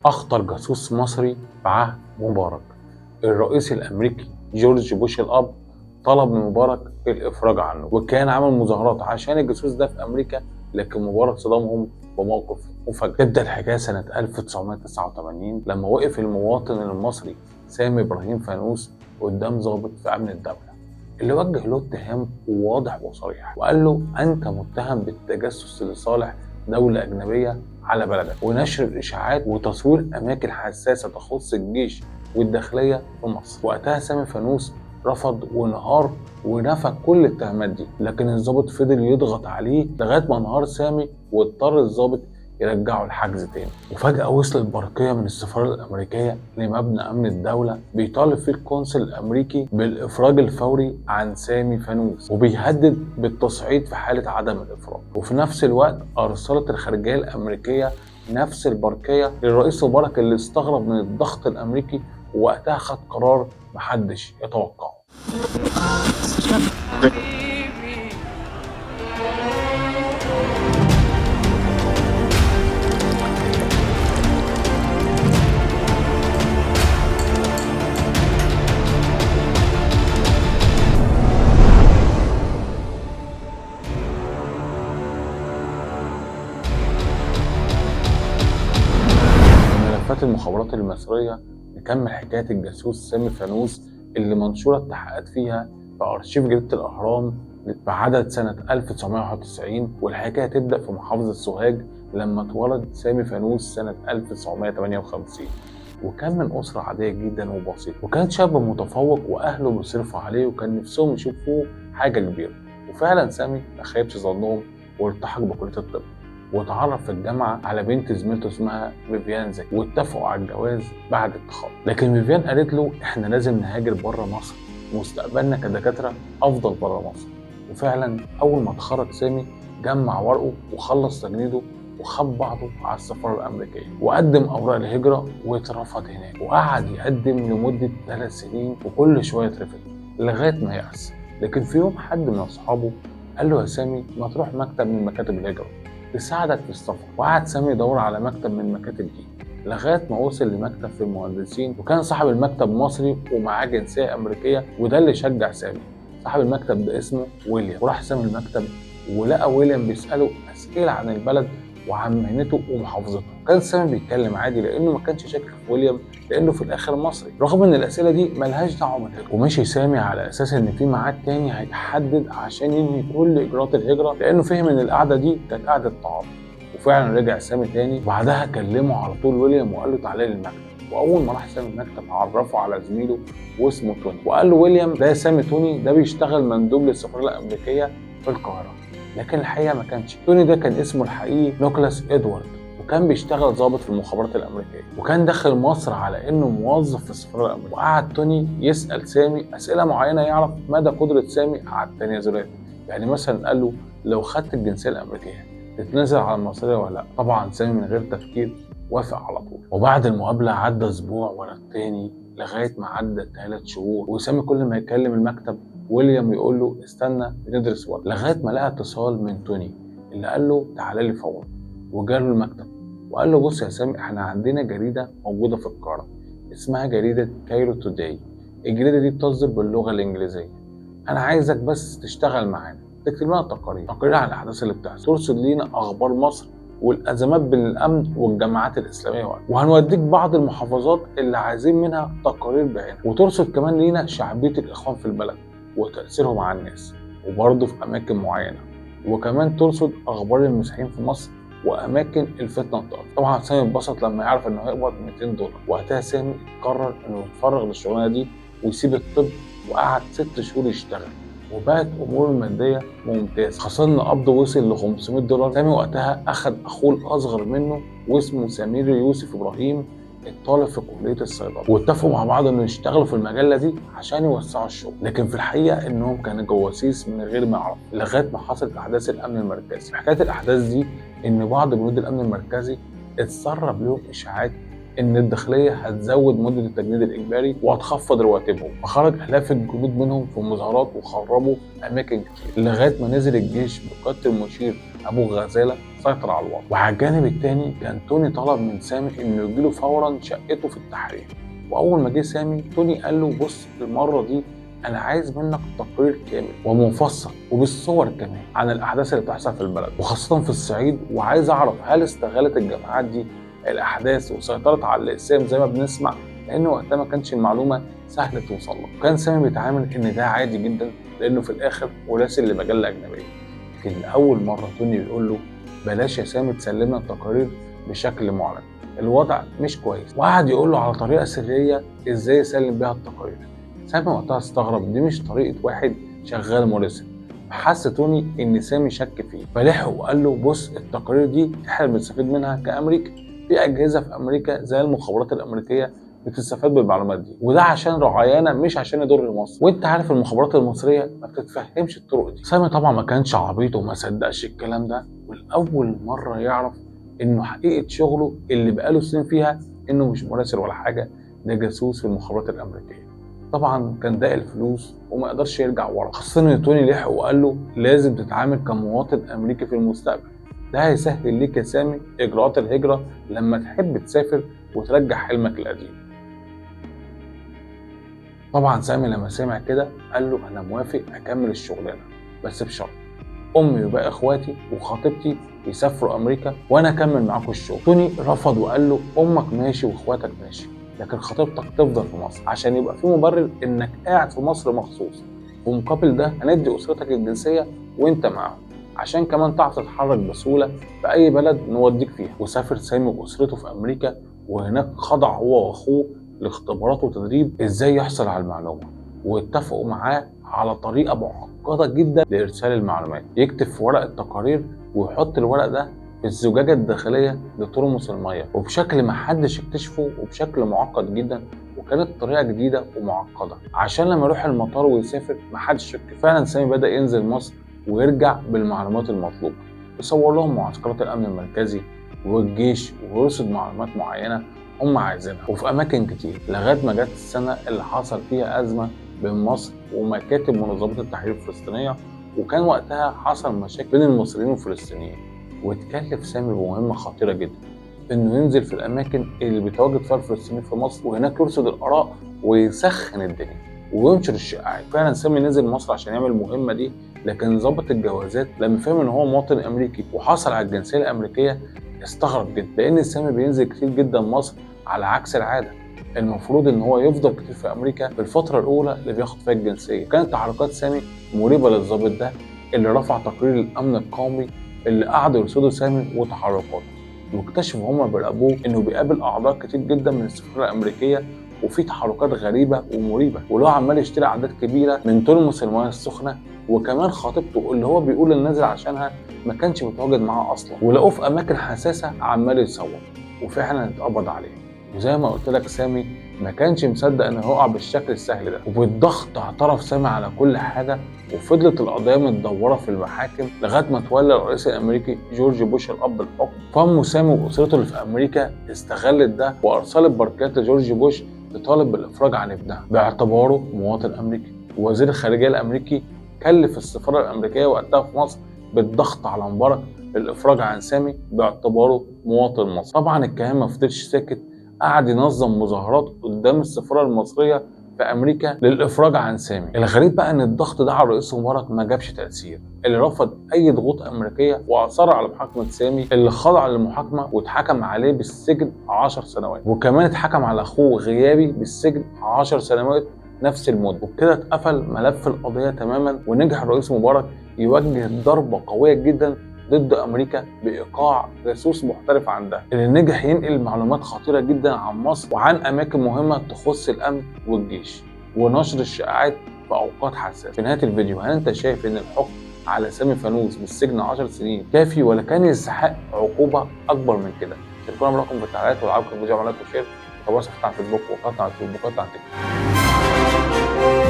أخطر جاسوس مصري في عهد مبارك. الرئيس الأمريكي جورج بوش الأب طلب من مبارك الإفراج عنه، وكان عمل مظاهرات عشان الجاسوس ده في أمريكا، لكن مبارك صدمهم بموقف مفاجئ. تبدأ الحكاية سنة 1989 لما وقف المواطن المصري سامي إبراهيم فانوس قدام ضابط في أمن الدولة اللي وجه له اتهام واضح وصريح، وقال له أنت متهم بالتجسس لصالح دولة أجنبية على بلدك، ونشر الإشاعات وتصوير أماكن حساسة تخص الجيش والداخلية في مصر. وقتها سامي فانوس رفض وانهار ونفى كل الاتهامات دي، لكن الضابط فضل يضغط عليه لغاية ما انهار سامي، واضطر الضابط يرجعه الحجز تاني. وفجأة وصلت برقية من السفارة الأمريكية لمبنى أمن الدولة بيطالب فيه القنصل الأمريكي بالإفراج الفوري عن سامي فانوس، وبيهدد بالتصعيد في حالة عدم الإفراج. وفي نفس الوقت أرسلت الخارجية الأمريكية نفس البرقية للرئيس مبارك اللي استغرب من الضغط الأمريكي، ووقتها خد قرار محدش يتوقعه. ملفات المخابرات المصرية نكمل حكاية الجاسوس سامي فانوس اللي منشورة التحقيقات فيها في أرشيف جريدة الأهرام بعدد سنة 1991. والحكاية تبدأ في محافظة سوهاج لما اتولد سامي فانوس سنة 1958، وكان من أسرة عادية جدا وبسيطة، وكان شاب متفوق وأهله بيصرفوا عليه وكان نفسهم يشوفوه حاجة كبيرة. وفعلا سامي ما خيبش ظنهم والتحق بكلية الطب، واتعرف في الجامعة على بنت زميلته اسمها فيفيان زكي، واتفقوا على الجواز بعد التخرج. لكن فيفيان قالت له احنا لازم نهاجر بره مصر، مستقبلنا كدكاترة أفضل بره مصر. وفعلا أول ما اتخرج سامي جمع ورقة وخلص تجنيده وخد بعضه على السفارة الأمريكية وقدم أوراق الهجرة واترفض هناك، وقعد يقدم لمدة 3 سنين وكل شوية اترفض لغاية ما يأس. لكن في يوم حد من أصحابه قال له يا سامي ما تروح مكتب من مكاتب الهجرة تساعدك في السفر. وقعد سامي يدور على مكتب من المكاتب دي لغاية ما وصل لمكتب في المهندسين، وكان صاحب المكتب مصري ومعاه جنسية امريكية، وده اللي شجع سامي. صاحب المكتب ده اسمه ويليام. وراح سامي المكتب ولقى ويليام بيساله اسئلة عن البلد وعن مهنته ومحافظته. كان سامي بيتكلم عادي لانه ما كانش شاكك في ويليام لانه في الاخر مصري، رغم ان الاسئلة دي ملهاش دعوه بالهجرة. ومشي سامي على اساس ان في ميعاد تاني هيتحدد عشان ينهي كل اجراءات الهجرة، لانه فهم ان القعدة دي كانت قعدة تعارف. وفعلا رجع سامي تاني، وبعدها كلمة على طول ويليام وقال له تعالى لي المكتب. واول ما راح سامي المكتب عرفه على زميله واسمه توني، وقال له ويليام ده سامي توني ده بيشتغل مندوب للسفاره الامريكية في القاهرة. لكن الحقيقة ما كانش توني ده، كان اسمه الحقيقي نيكولاس ادوارد، وكان بيشتغل ضابط في المخابرات الامريكية، وكان داخل مصر على انه موظف في السفارة الامريكية. وقعد توني يسال سامي اسئلة معينة يعرف مدى قدره سامي على التنازلات. يعني مثلا قال له لو خدت الجنسية الامريكية تتنازل على المصرية ولا لا؟ طبعا سامي من غير تفكير وافق على طول. وبعد المقابلة عدى اسبوع ورا التاني لغاية ما عدى 3 شهور، وسامي كل ما يكلم المكتب ويليام يقول له استنى بندرس ورق، لغاية ما لقى اتصال من توني اللي قال له تعالى لي فورا. وجاله المكتب وقال له بص يا سامي، احنا عندنا جريدة موجودة في القاهرة اسمها جريدة كايرو توداي، الجريدة دي بتصدر باللغة الانجليزية، انا عايزك بس تشتغل معانا، تكتب لنا تقارير عن الاحداث اللي بتحصل، ترصد لينا اخبار مصر والازمات بين الامن والجماعات الاسلامية، وهنوديك بعض المحافظات اللي عايزين منها تقارير بعينها، وترصد كمان لينا شعبية الاخوان في البلد وتاثيرهم على الناس، وبرضه في اماكن معينة، وكمان ترصد اخبار المسيحيين في مصر واماكن الفتنة الطائفية. طبعا سامي اتبسط لما يعرف انه هيقبض $200. وقتها سامي قرر انه يتفرغ للشغلانه دي ويسيب الطب، وقعد 6 شهور يشتغل، وبقت اموره المادية ممتازة، خاصة ان قبضه وصل ل $500. سامي وقتها اخذ اخوه الاصغر منه واسمه سمير يوسف ابراهيم الطالب في كليه الصيدله، واتفقوا مع بعض انه يشتغلوا في المجلة دي عشان يوسعوا الشغل. لكن في الحقيقة انهم كانوا جواسيس من غير ما يعرفوا، لغاية ما حصلت احداث الامن المركزي. حكاية الاحداث دي ان بعض جنود الامن المركزي اتسرب لهم اشاعات ان الداخلية هتزود مده التجنيد الاجباري وهتخفض رواتبهم، فخرج الاف الجنود منهم في مظاهرات وخربوا اماكن كتير، لغاية ما نزل الجيش بقيادة المشير ابو غزاله سيطر على الوضع. وعلى الجانب الثاني كان توني طلب من سامي انه يجيله فورا شقته في التحرير. واول ما جه سامي، توني قال له بص، المرة دي انا عايز منك تقرير كامل ومفصل وبالصور كمان عن الاحداث اللي بتحصل في البلد، وخاصة في الصعيد، وعايز اعرف هل استغلت الجماعات دي الاحداث وسيطرت على الاقسام زي ما بنسمع، لان وقتها ما كانش المعلومة سهلة توصل له. كان سامي بيتعامل ان ده عادي جدا لانه في الاخر مراسل لمجله اجنبية. لكن لاول مرة توني بيقول له بلاش يا سامي تسلمنا التقارير بشكل معلن، الوضع مش كويس. وقعد يقول له على طريقه سرية ازاي يسلم بيها التقارير. سامي وقتها استغرب، دي مش طريقه واحد شغال مراسل. فحس توني ان سامي شك فيه، فلحق وقال له بص، التقارير دي احنا بنستفيد منها كامريكا، في اجهزة في امريكا زي المخابرات الامريكية بتستفاد بالمعلومات دي، وده عشان رعايانا مش عشان يضر مصر، وانت عارف المخابرات المصرية ما بتتفهمش الطرق دي. سامي طبعا ما كانش عبيط وما صدقش الكلام ده، والاول مرة يعرف انه حقيقة شغله اللي بقاله سنين فيها انه مش مراسل ولا حاجة، ده جاسوس في المخابرات الامريكية. طبعا كان داق الفلوس وما قدرش يرجع ورا، خاصة ان توني لحق وقال له لازم تتعامل كمواطن امريكي في المستقبل، ده هيسهل ليك يا سامي اجراءات الهجرة لما تحب تسافر وترجع حلمك القديم. طبعا سامي لما سمع كده قال له انا موافق اكمل الشغلانة، بس بشرط امي وباقي اخواتي وخطيبتي يسافروا امريكا وانا اكمل معاكم الشغل. توني رفض وقال له امك ماشي واخواتك ماشي، لكن خطيبتك تفضل في مصر عشان يبقى في مبرر انك قاعد في مصر مخصوص، ومقابل ده هندي اسرتك الجنسية وانت معاهم عشان كمان تعرف تتحرك بسهولة في اي بلد نوديك فيها. وسافر سامي واسرته في امريكا، وهناك خضع هو واخوه لاختبارات وتدريب ازاي يحصل على المعلومة، واتفقوا معاه على طريقه معقدة جدا لارسال المعلومات. يكتب في ورق التقارير ويحط الورق ده في الزجاجة الداخلية لترمس المية، وبشكل ما حدش يكتشفه وبشكل معقد جدا، وكانت طريقه جديدة ومعقدة عشان لما يروح المطار ويسافر ما حدش يشك. فعلا سامي بدا ينزل مصر ويرجع بالمعلومات المطلوبة، يصور لهم معسكرات الامن المركزي والجيش ويرصد معلومات معينة هم عايزينها وفي اماكن كتير، لغاية ما جت السنة اللي حصل فيها ازمة بين مصر ومكاتب منظمات التحرير الفلسطينية، وكان وقتها حصل مشاكل بين المصريين والفلسطينيين. واتكلف سامي بمهمة خطيرة جدا، انه ينزل في الاماكن اللي بيتواجد فيها الفلسطينيين في مصر، وهناك يرصد الاراء ويسخن الدنيا وينشر الشائعات. فعلا سامي نزل مصر عشان يعمل المهمة دي، لكن ظبط الجوازات لما فهم ان هو مواطن امريكي وحصل على الجنسية الامريكية استغرب جدا، لان سامي بينزل كتير جدا مصر على عكس العادة، المفروض ان هو يفضل كتير في امريكا في الفترة الاولى اللي بياخد فيها الجنسية. كانت تحركات سامي مريبه للظابط ده اللي رفع تقرير الامن القومي اللي قعدوا يرصدوا سامي وتحركاته، واكتشفوا هما بيراقبوه انه بيقابل اعضاء كتير جدا من السفارة الامريكية، وفي تحركات غريبة ومريبه، ولو عمال يشتري اعداد كبيرة من ترمس المياه السخنة، وكمان خطيبته اللي هو بيقول اللي نازل عشانها ما كانش متواجد معاه اصلا، ولقوه في اماكن حساسة عمال يصور، وفعلا اتقبض عليه. وزي ما قلت لك سامي ما كانش مصدق انه هيقع بالشكل السهل ده، وبالضغط اعترف سامي على كل حاجة، وفضلت القضية متدوره في المحاكم لغاية ما تولى الرئيس الامريكي جورج بوش الاب الحكم. فامه سامي واسرته اللي في امريكا استغلت ده وارسلت برقيات لجورج بوش تطالب بالافراج عن ابنها باعتباره مواطن امريكي. ووزير الخارجية الامريكي كلف السفارة الامريكية وقتها في مصر بالضغط على مبارك للافراج عن سامي باعتباره مواطن مصري. طبعا الكيان ما فضلش ساكت، قعد ينظم مظاهرات قدام السفارة المصرية في امريكا للافراج عن سامي. الغريب بقى ان الضغط ده على الرئيس مبارك ما جابش تاثير، اللي رفض اي ضغوط امريكية واصر على محاكمة سامي اللي خضع للمحاكمه واتحكم عليه بالسجن 10 سنوات، وكمان اتحكم على اخوه غيابي بالسجن 10 سنوات نفس المدة. وبكده اتقفل ملف القضية تماما، ونجح الرئيس مبارك يوجه ضربه قوية جدا ضد امريكا بايقاع جاسوس محترف عندها، اللي نجح ينقل معلومات خطيرة جدا عن مصر وعن اماكن مهمة تخص الامن والجيش ونشر الشائعات في اوقات حساسة. في نهاية الفيديو، هل انت شايف ان الحكم على سامي فانوس بالسجن 10 سنين كافي ولا كان يستحق عقوبه اكبر من كده؟ شاركونا برايكم في التعليقات، ولو عجبكم الفيديو اعملوا like و share، وتابعوا صفحتنا على الفيسبوك وقناتنا على اليوتيوب وقناتنا على تيك توك.